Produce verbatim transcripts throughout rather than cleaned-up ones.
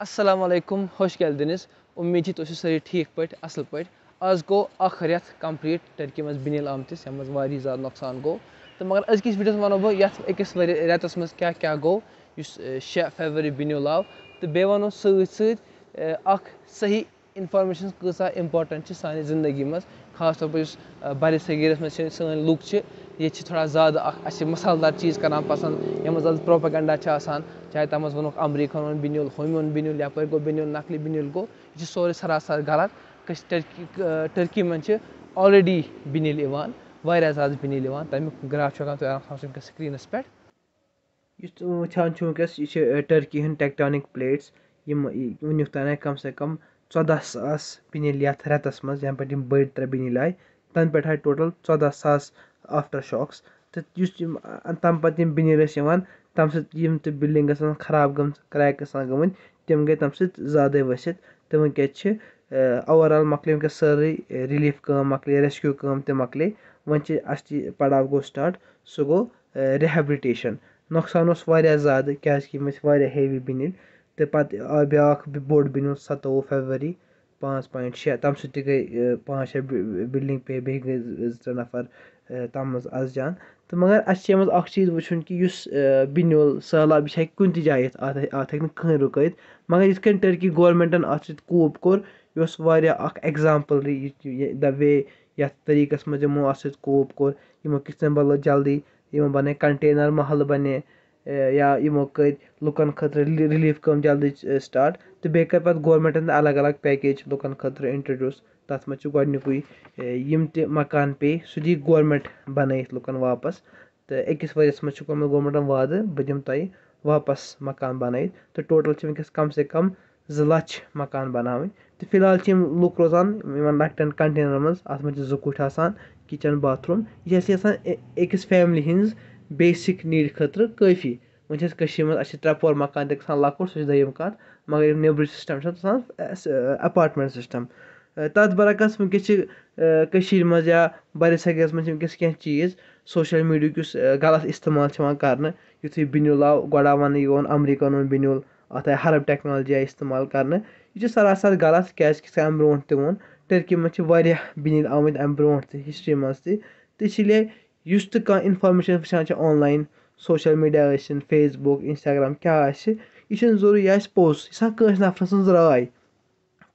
السلام علیکم، ہوش کیٛاہ دِنِس؟ اُمید چھِ تُہۍ چھِو سٲری ٹھیٖک پٲٹھۍ، اَصٕل پٲٹھۍ۔ آز گوٚو اَکھ رٮ۪تھ complete ٹٔرکی منٛز بِنِل آمتِس، یَتھ منٛز واریاہ زیادٕ نۄقصان گوٚو۔ تہٕ مگر أزکِس ویٖڈیوَس منٛز وَنو بہٕ یَتھ أکِس ؤری رٮ۪تَس منٛز کیٛاہ کیٛاہ گوٚو، یُس، اے، شےٚ فیبرؤری بِنِل آو۔ تہٕ بیٚیہِ وَنو سۭتۍ سۭتۍ، اے، اَکھ صحیح information کۭژاہ important چھِ سانہِ زندگی منٛز، خاص طور پٲٹھۍ یُس، آ، برِ صغیٖرَس منٛز چھِ سٲنۍ لُکھ چھِ، ییٚتہِ چھِ تھوڑا زیادٕ اَکھ اَسہِ مصالدار چیٖز کَران پَسنٛد، یَتھ منٛز زیادٕ propaganda چھِ آسان، چاہے تَتھ منٛز ووٚنُکھ امریٖکہَن اوٚن بِنیُل، ہُمۍ اوٚن بِنیُل، یَپٲرۍ گوٚو بِنیُل، نقلی بِنیُل گوٚو، یہِ چھِ سورُے سراسر غلط۔ کٔش-، ٹٔرکی، آ، ٹٔرکی منٛز چھِ already بِنیُل یِوان، واریاہ زیادٕ بِنیُل یِوان، تَمیُک graph چھُ ہٮ۪کان تُہۍ آرام سان وٕچھِتھ وٕنکیٚس screenَس پٮ۪ٹھ۔ یُس تُہۍ وٕچھان چھِو وٕنکیٚس، یہِ چھِ، آ، ٹٔرکی ہٕنٛدۍ tectonic plates، یِم، یہِ، وٕنیُک تام آیہِ کم سے کم ژۄداہ ساس بِنیُل یَتھ رٮ۪تَس منٛز، یَنہٕ پٮ۪ٹھ یِم بٔڑۍ ترٛےٚ بِنیُل آیہِ، تَنہٕ پٮ۪ٹھ آیہِ total ژۄداہ ساس after shocks۔ تہٕ یُس یِم، آ، تَمہِ پَتہٕ یِم بِنیُل ٲسۍ یِوان، تَمہِ سۭتۍ یِم تہِ building ٲسۍ آسان خراب گٔمٕژ، crack ٲسۍ آسان گٔمٕتۍ، تِم گٔے تَمہِ سۭتۍ زیادَے ؤسِتھ۔ تہٕ وٕنکیٚس چھِ، آ، overall مۄکلے وٕنکیٚس سٲرٕے، آ، relief کٲم مۄکلے، rescue کٲم تہِ مۄکلے۔ وۄنۍ چھِ اَصلی پڑاو گوٚو start، سُہ گوٚو، آ، rehabilitation۔ نۄقصان اوس واریاہ زیادٕ، کیٛازِکہِ یِم ٲسۍ واریاہ heavy بِنیُل۔ تہٕ پَتہٕ آو بیٛاکھ بہِ-، بوٚڑ بِنیُل سَتووُہ فیبرؤری، پانٛژھ point شےٚ، تَمہِ سۭتۍ تہِ گٔے، آ، پانٛژھ شےٚ بِ-، building پیٚیہِ، بیٚیہِ گٔے زٕ، زٕ ترٛےٚ نفر، آ، تَتھ منٛز اَسجان۔ تہٕ مگر اَسہِ چھِ یِمَن اَکھ چیٖز وٕچھُن کہِ یُس، آ، بِنیُل سہلاب، یہِ چھِ ہیٚکہِ کُنہِ تہِ جایہِ یِتھ، اَتھ، اَتھ ہیٚکہِ نہٕ کٕہٕنۍ رُکٲیِتھ۔ مگر یِتھ کٔنۍ ٹٔرکی گورمٮ۪نٛٹَن اَتھ سۭتۍ cope کوٚر، یہِ اوس واریاہ اَکھ example، یہِ، یہِ، the way یَتھ طریٖقَس منٛز یِمو اَتھ سۭتۍ cope کوٚر، یِمو کِتھ کٔنۍ بدلٲو جلدی، یِمو بَنٲے container محلہٕ بَنے، اے، یا یِمو کٔرۍ لُکَن خٲطرٕ رِلی-، relief کٲم جلدی، اے، start۔ تہٕ بیٚیہِ کٔر پَتہٕ گورمٮ۪نٛٹَن تہِ الگ الگ package لُکَن خٲطرٕ introduce۔ تَتھ منٛز چھُ گۄڈٕنیُکُے، اے، یِم تہِ مکان پیٚیہِ، سُہ دی گورمٮ۪نٛٹ بَنٲیِتھ لُکَن واپَس۔ تہٕ أکِس ؤریَس منٛز چھُ کوٚرمُت گورمٮ۪نٛٹَن وعدٕ، بہٕ دِمہٕ تۄہہِ واپَس مکان بَنٲیِتھ۔ تہٕ total چھِ وٕنکیٚس کَم سے کَم زٕ لَچھ مکان بَناوٕنۍ۔ تہٕ فی الحال چھِ یِم لُکھ روزان یِمَن لۄکٹٮ۪ن container منٛز، اَتھ منٛز چھِ زٕ کُٹھۍ آسان، kitchen، bathroom۔ یہِ چھِ اَسہِ آسان أ-، أکِس family ہِنٛز basic need خٲطرٕ کٲفی۔ وۄنۍ چھِ اَسہِ کٔشیٖرِ منٛز، اَسہِ چھِ ترٛےٚ پور مکان تہِ گژھان لۄکُٹ، سُہ چھِ دوٚیِم کَتھ، مگر یِم نیٚبرٕ system چھِ آسان، اَسہِ، اَ، apartment system۔ اَ، تَتھ برعکس وٕنکیٚس چھِ، اَ، کٔشیٖرِ منٛز یا بَرِ صغیٖرَس منٛز چھِ وٕنکیٚس کینٛہہ چیٖز social media ہُک یُس، اَ، غلط استعمال چھِ یِوان کَرنہٕ، یُتھُے بِنیُل آو، گۄڈٕ آو وَننہٕ یِوان امریٖکَن اوٚن بِنیُل، اَتھ آیہِ حرب technology آیہِ استعمال کَرنہٕ۔ یہِ چھُ سراسر غلط، کیٛازِکہِ یِتھ کٔنۍ اَمہِ برونٛٹھ تہِ ووٚن، ٹٔرکی منٛز چھِ واریاہ بِنیُل آمٕتۍ اَمہِ برونٛٹھ تہِ، history منٛز تہِ۔ تہٕ اسی لیے یُس تہِ کانٛہہ information أسۍ وٕچھان چھِ online، social media ٲسِن، Facebook، Instagram، کیٛاہ آسہِ، یہِ چھُنہٕ ضروٗری آسہِ پوٚز، یہِ چھِ آسان کٲنٛسہِ نفرٕ سٕنٛز راے۔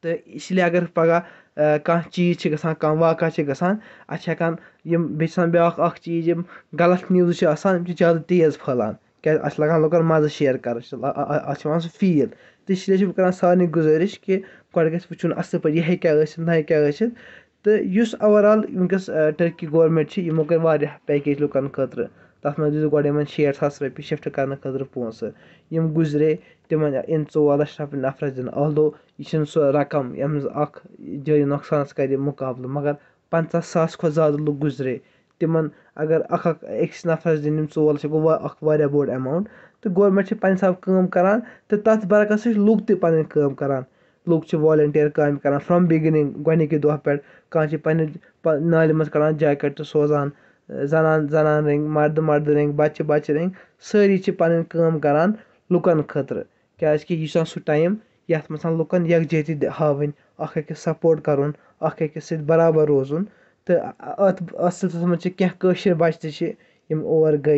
تہٕ اسی لیے اگر پگاہ، آ، کانٛہہ چیٖز چھِ گژھان، کانٛہہ واقعہ چھِ گژھان، اَتھ چھِ ہٮ۪کان یِم، بیٚیہِ چھِ آسان بیٛاکھ اَکھ چیٖز، یِم غلط news چھِ آسان، یِم چھِ زیادٕ تیز پھٔہلان۔ کیٛازِ اَتھ چھِ لَگان لُکَن مَزٕ share کَرُن، چھِ لا-، آ-، آ-، اَتھ چھِ یِوان سُہ feel۔ تہٕ اِسلیے چھِ بہٕ کَران سارنٕے گُزٲرِش کہِ گۄڈٕ گژھِ وٕچھُن اَصٕل پٲٹھۍ، یہِ ہیٚکیٛاہ ٲسِتھ، نہ ہیٚکیٛاہ ٲسِتھ۔ تہٕ یُس overall وٕنکیٚس، آ، ٹٔرکی گورمٮ۪نٛٹ چھِ، یِمو کٔرۍ واریاہ package لُکَن خٲطرٕ۔ تَتھ منٛز دِژ گۄڈٕ یِمَن شیٹھ ساس رۄپیہِ shift کَرنہٕ خٲطرٕ پونٛسہٕ۔ یِم گُزرے، تِمَن یِن ژور لَچھ رۄپیہِ نفرَس دِنہٕ۔ Although یہِ چھِنہٕ سُہ رقم، ییٚمہِ منٛز اَکھ جٲنی نۄقصانَس کَرِ مُقابلہٕ، مگر پنٛژاہ ساس کھۄتہٕ زیادٕ لُکھ گُزرے۔ تِمَن اگر اَکھ اَکھ أکِس نفرَس دِنۍ یِم ژور لَچھ، گوٚو وا-، اَکھ واریاہ بوٚڑ amount۔ تہٕ گورمٮ۪نٛٹ چھِ پنٛنہِ حساب کٲم کَران، تہٕ تَتھ برعکس چھِ لُکھ تہِ پَنٕنۍ کٲم کَران۔ لُکھ چھِ volunteer کامہِ کَران from beginning، گۄڈٕنِکہِ دۄہ پٮ۪ٹھ۔ کانٛہہ چھِ پنٛنہِ پَ-، نالہِ منٛز کَڑان جاکٮ۪ٹ تہٕ سوزان، زَنان زَنان رٔنٛگۍ، مَردٕ مَردٕ رٔنٛگۍ، بَچہِ بَچہِ رٔنٛگۍ، سٲری چھِ پَنٕنۍ کٲم کَران لُکَن خٲطرٕ۔ کیٛازِکہِ یہِ چھُ آسان سُہ time، یَتھ منٛز آسان لُکَن یَکجہتی دِ-، ہاوٕنۍ، اَکھ أکِس support کَرُن، اَکھ أکِس سۭتۍ برابر روزُن۔ تہٕ اَتھ، اَتھ سلسلس منٛز چھِ کینٛہہ کٲشِر بَچہٕ تہِ چھِ، یِم اور گٔے،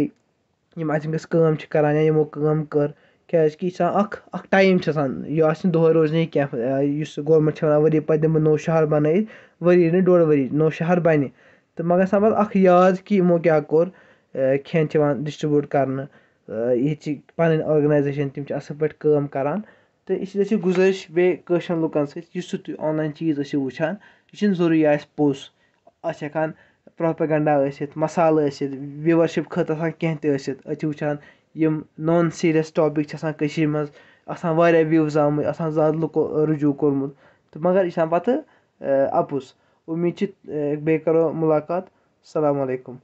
یِم اَتہِ وٕنکیٚس کٲم چھِ کَران یا یِمو کٲم کٔر۔ کیٛازِکہِ یہِ چھِ آسان اَکھ، اَکھ time چھِ آسان، یہِ آسہِ نہٕ دۄہَے روزنٕے کینٛہہ۔ یُس گورمٮ۪نٛٹ چھِ وَنان، ؤری پَتہٕ دِمہٕ بہٕ نوٚو شہر بَنٲیِتھ، ؤری نہٕ، ڈۄڈ ؤری، نوٚو شہر بَنہِ۔ تہٕ مگر چھِ آسان پَتہٕ اَکھ یاد کہِ یِمو کیٛاہ کوٚر، کھٮ۪ن چھِ یِوان distribute کَرنہٕ، ییٚتہِ چھِ پَنٕنۍ organization، تِم چھِ اَصٕل پٲٹھۍ کٲم کَران۔ تہٕ اِسلیے چھِ گُزٲرِش بیٚیہِ کٲشرٮ۪ن لُکَن سۭتۍ، یُس تہِ تُہۍ online چیٖز ٲسِو وٕچھان، یہِ چھُنہٕ ضروٗری آسہِ پوٚز۔ اَتھ چھِ ہٮ۪کان propaganda ٲسِتھ، مصالہٕ ٲسِتھ، viewership خٲطرٕ آسان کینٛہہ تہِ ٲسِتھ۔ أسۍ چھِ وٕچھان یِم non serious topic چھِ آسان کٔشیٖرِ منٛز، آسان واریاہ views آمٕتۍ، آسان زیادٕ لُکو رجوع کوٚرمُت، تہٕ مگر یہِ چھِ آسان پَتہٕ، اَ، اَپُز۔ اُمید چھِ، اَ، بیٚیہِ کَرو مُلاقات۔ السلام علیکُم۔